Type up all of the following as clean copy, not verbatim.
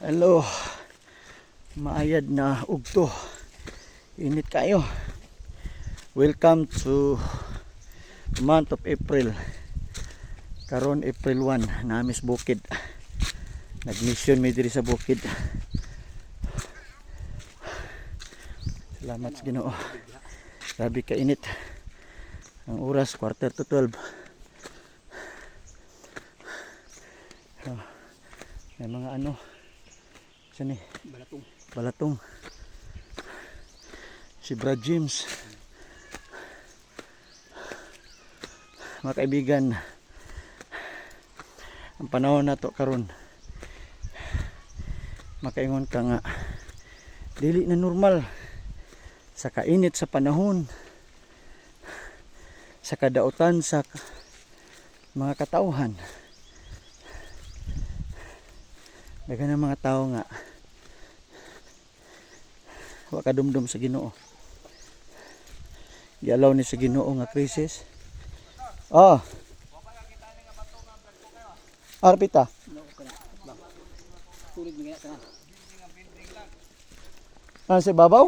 Hello. Maayad na ugto. Init kayo. Welcome to month of April. Karon April 1, naa mi sa bukid. Nag-mission mi diri sa bukid. Salamat sa Ginoo. Grabe ka init. Ang oras 11:45. Oh, may mga ano saan ni? Balatong. Balatong. Si Brad James. Mga kaibigan, ang panahon na to karon, makaingon ka nga dili na normal sa kainit sa panahon, sa kadautan sa mga katauhan. Daghan ng mga tao nga wa kadumdum sa Ginoo. Gialaw ni sa Ginoo nga krisis. Ah. Arpita. Tulid mo tanan. Ah, sa babaw?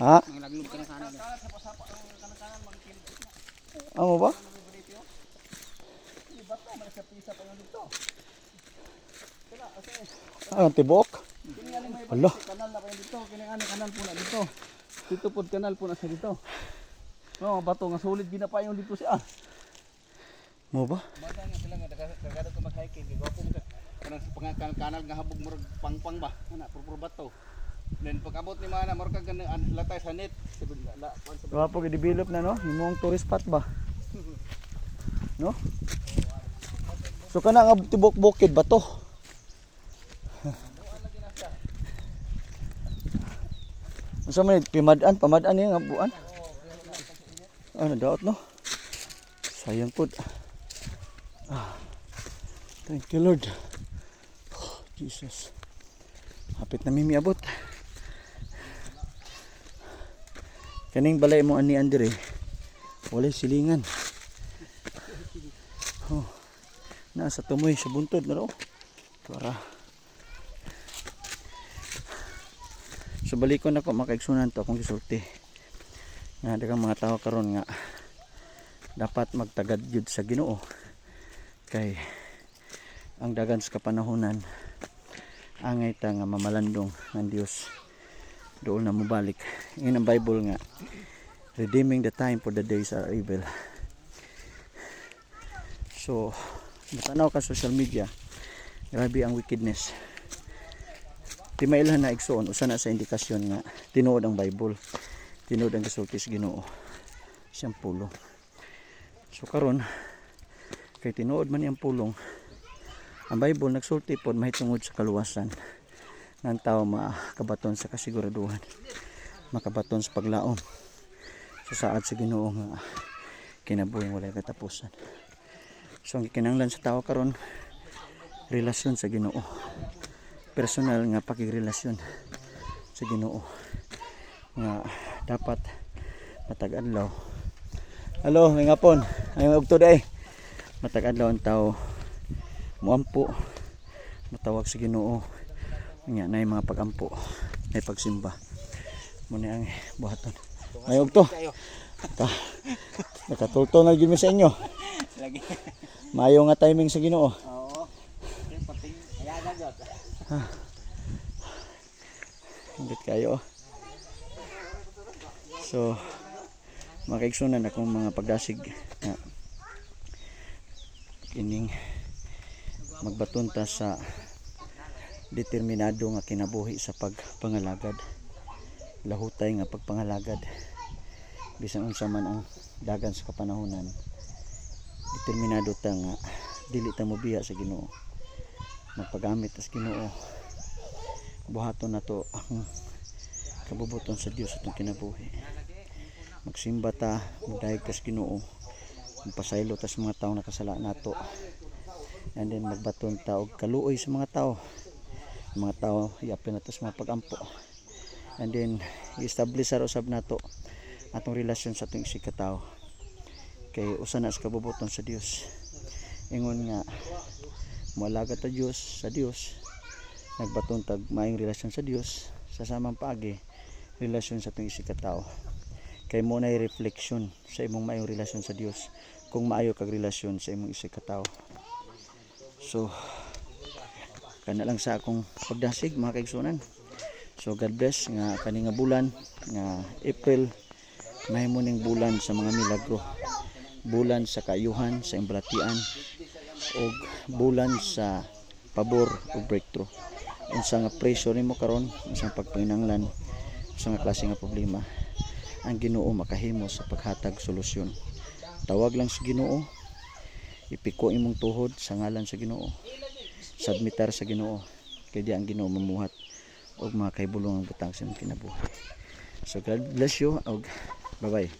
Ha? Mga laglog ka na kanan. Amo ba? Ah, ang tibok. Alo. Kanal na kayo dito, kini ani kanal po na dito. Dito pod kanal po na sa dito. No, bato nga solid ginapayon dito siya. Mo ba? Bata nga sila nga dagado ko mag-hiking kay gwapo mo ka. Kanang sa kanal nga habog murag pangpang ba. Ana purpur bato. Then pag abot ni mana murag kag latay sa net. Sabi la kuan sa Gwapo gi-develop na, no? Himong tourist spot ba? No? So kana nga tibok bukid ba to? Unsa man ni pimad-an, pamad-an ni nga buan? Ano daot, no? Sayang pud. Ah. Thank you, Lord. Oh, Jesus. Hapit na mimiabot. Kaning balay mo ani andre. Walay silingan. Oh. Nasa tumoy sa buntod na raw. Para. So balikon ako, makaigsunan to akong gisulti. Nga daghang mga tao karon nga dapat magtagad gyud sa Ginoo. Kay ang dagan sa kapanahonan angay ta nga mamalandong ng Dios doon na mobalik. Ingon ang Bible nga, "Redeeming the time, for the days are evil." So, matanaw ka social media, grabe ang wickedness. Timailhan na, igsuon, usa na sa indikasyon nga tinuod ang Bible. Tinuod ang gisulti sa Ginoo. Siyang pulong. So karon kay tinuod man iyang pulong, ang Bible nagsulti pod mahitungod sa kaluwasan ng tao makabaton sa kasiguraduhan, makabaton sa paglaom sa saad sa Ginoo nga kinabuhing walay katapusan. So ang gikinahanglan sa tao karon, relasyon sa Ginoo. Personal nga pakigrelasyon sa Ginoo nga dapat matag adlaw. Hello, may ngapon. Ay ugto day. Matag adlaw ang tao muampo, matawag sa Ginoo. Nya nay mga pagampo, nay pagsimba. Muna ang buhaton. May ugto. Ka, nakatulto na gyud mi sa inyo. Lagi. Maayo nga timing sa Ginoo. Oo. Pating ayaga jud. Hindot kayo. So, mga kaigsunan, akong mga pagdasig nga kining magbaton ta sa determinado nga kinabuhi sa pagpangalagad, lahutay nga pagpangalagad bisan unsa man ang dagan sa kapanahonan, determinado ta nga dili ta mobiya sa Ginoo, magpagamit ta sa Ginoo, buhaton nato ang kabubuton sa Dios atong kinabuhi, magsimba ta, mudayeg ta sa Ginoo, magpasaylo ta sa mga tawo nakasala nato, and then magbaton ta og kaluoy sa mga tao. Ang mga tao iapil nato sa mga pagampo, and then i-establish sa usab nato atong relasyon sa atong isigkatawo. Kay usa na sa kabubut-on sa Dios. Ingon nga moalagad ta Dios sa Dios, nagbaton tag maayong relasyon sa Dios, sa samang paagi relasyon sa atong isig ka tao. Kay mao nay reflection sa imong maayong relasyon sa Dios kung maayo kag relasyon sa imong isig ka tao. So kana lang sa akong pagdasig, mga kaigsunan. So God bless nga kani nga bulan nga April mahimo ning bulan sa mga milagro, bulan sa kaayuhan sa imong balatian ug bulan sa pabor ug breakthrough. Unsa nga pressure nimo karon, unsa nga pagpanginahanglan, unsa nga klase nga problema, ang Ginoo makahimo sa paghatag solusyon. Tawag lang sa Ginoo, ipiko imong tuhod sa ngalan sa Ginoo, submitar sa Ginoo, kay di ang Ginoo mamuhat og mga kahibulongang butang sa imong kinabuhi. So God bless you og bye bye.